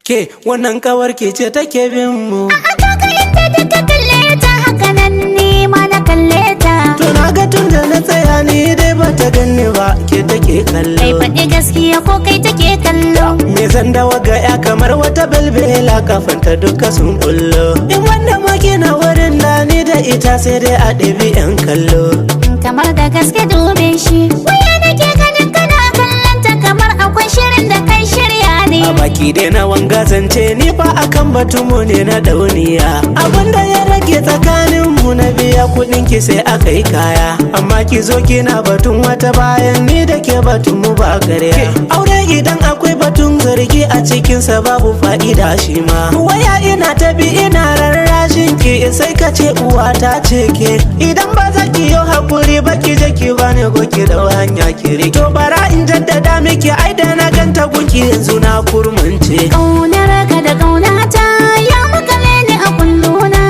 Ke wannan kawar ke ce take bin mu. A'a, kaga yadda da ka kalle ta, haka nan ni ma na kalle ta. To na ga tun da na tsaya ni dai ba ta ganni ba, ke take Kai, kallo. faɗi gaskiya, ko kai take kallo? Me zan da waga ya kamar wata belbela, kafanta duka sun bullo. In wanda ma kina wurin da ni da ita sai dai a ɗabi 'yan kallo. Kamar da gaske, dube shi. Waya nake ganin kana kallon ta, kamar akwai shirin da kai shirya ne. A baki dai na wanga zance, ni fa akan batunmu ne na dauniya. Abinda ya rage tsakanin mu na biya kuɗin ki sai aka yi kaya. Amma ki zo kina batun wata bayan ni da ke batun mu ba karya. Aure idan akwai batun zargi a cikinsa, babu fa'ida shi ma. Waya ina ta bi ina rarrashin ki, sai ka ce uwa ta ce ke. Idan ba za ki yi hakuri ba, ki je ki bani ko ki dau hanya ki rike. To bara in jaddada miki, ai da na ganta gunki yanzu na kurmunce. Ƙaunar ka da ƙaunata ya makale ni a kulluna.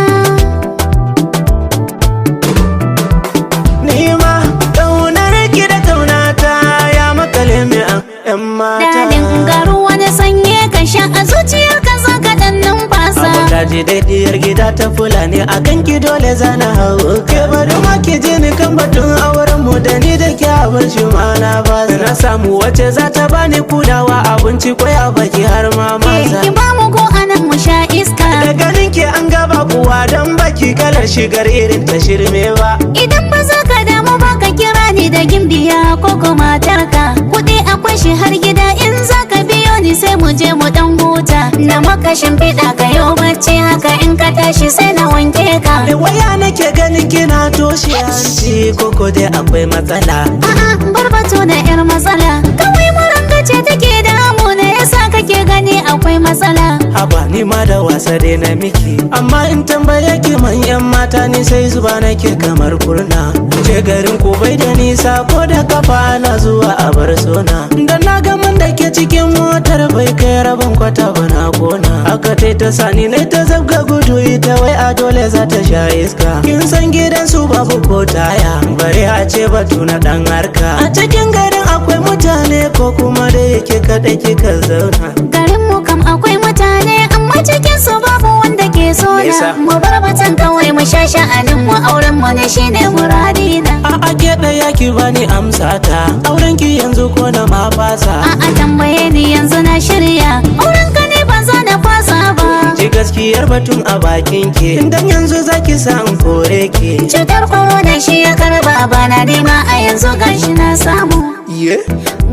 Ni ma ƙaunar ki da ƙaunata ya makale mi a 'yan mata. Dadin garu wani sanye ka sha, a zuciyar ka za ka dan numfasa. Abu ji daidiyar gida ta Fulani, a kan ki dole zana hau. Ke bari ma ki je ni kan batun auren mu da ni da ke, abin shi ma na ba. Na samu wacce za ta bani kulawa, abinci kwaya baki har ma masa. Ki ba mu ko anan mu sha iska. Da ganin ki an gaba kuwa, don baki kalar shigar irin ta shirme ba. Idan ba za ka damu ba, ka kira ni da gimbiya ko ko matarka. Kuɗi akwai shi har gida, in za ka biyo ni sai mu je mu dan huta. Na maka shimfiɗa ka yau bacci, haka in ka tashi sai na wanke ka. Da waya nake ganin kina toshe hanci, koko dai akwai matsala? A'a, bar batu na yar matsala. Kawai muranga ce take damu na, yasa kake gani akwai matsala. Haba, ni ma da wasa dai na miki. Amma in tambaye ki man yan mata, ni sai zuba nake kamar kurna. Je garin ku bai da nisa, ko da kafa ana zuwa a bar sona. Da na ga man da ke cikin motar bai kai rabin kwata ba, na kona. Aka tai ta sani na ta zabga gudu, ita wai a dole za ta sha iska. Kin san gidan su babu ko taya, bare a ce batu na dan harka. A cikin garin akwai mutane, ko kuma da yake kaɗai kika zauna? Garin mu kam akwai mutane, amma cikin su babu wanda ke so Me yasa? na. Mu bar batun kawai, mu sha sha'anin mu, auren mu ne shine muradina. A'a, ke ɗaya ki bani amsa ta. Auren ki yanzu ko na ma fasa? A'a, tambaye ni yanzu na shirya. Auren ka ne ba za na fasa ba. Ji gaskiyar batun a bakin ki, idan yanzu zaki sa in kore ki. Cutar corona shi ya karba bana, nema a yanzu gashi na samu. Ye?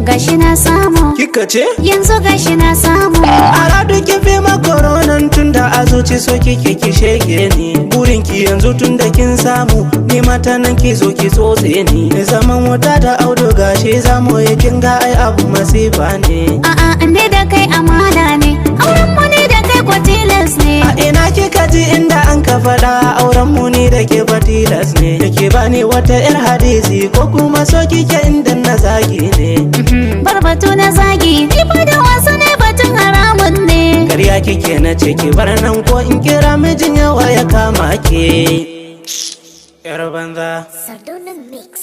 Gashi na samu. Kika ce? Yanzu gashi na samu. A radu ki fi ma koronan, tunda a zuci so kike ki shege ni. Burin ki yanzu tunda kin samu, ni mata nan ki zo ki tsotse ni. Zaman wuta da auduga shi zamu yi, kin ga ai abu masifa ne. A'a, ne da kai amana ne. Auren mu ne da kai ko tilas ne. A ina kika ji inda an ka faɗa auren mu ni da ke tilas ne? Kike bani wata yar hadisi, ko kuma so kike inda na zagi ne? Bar batu na zagi, ni ba da wasu ne, batun haramun ne. Karya kike, na ce ki bar nan ko in kira mijin yawa ya kama ke. Yar banza. Sardauna Mix.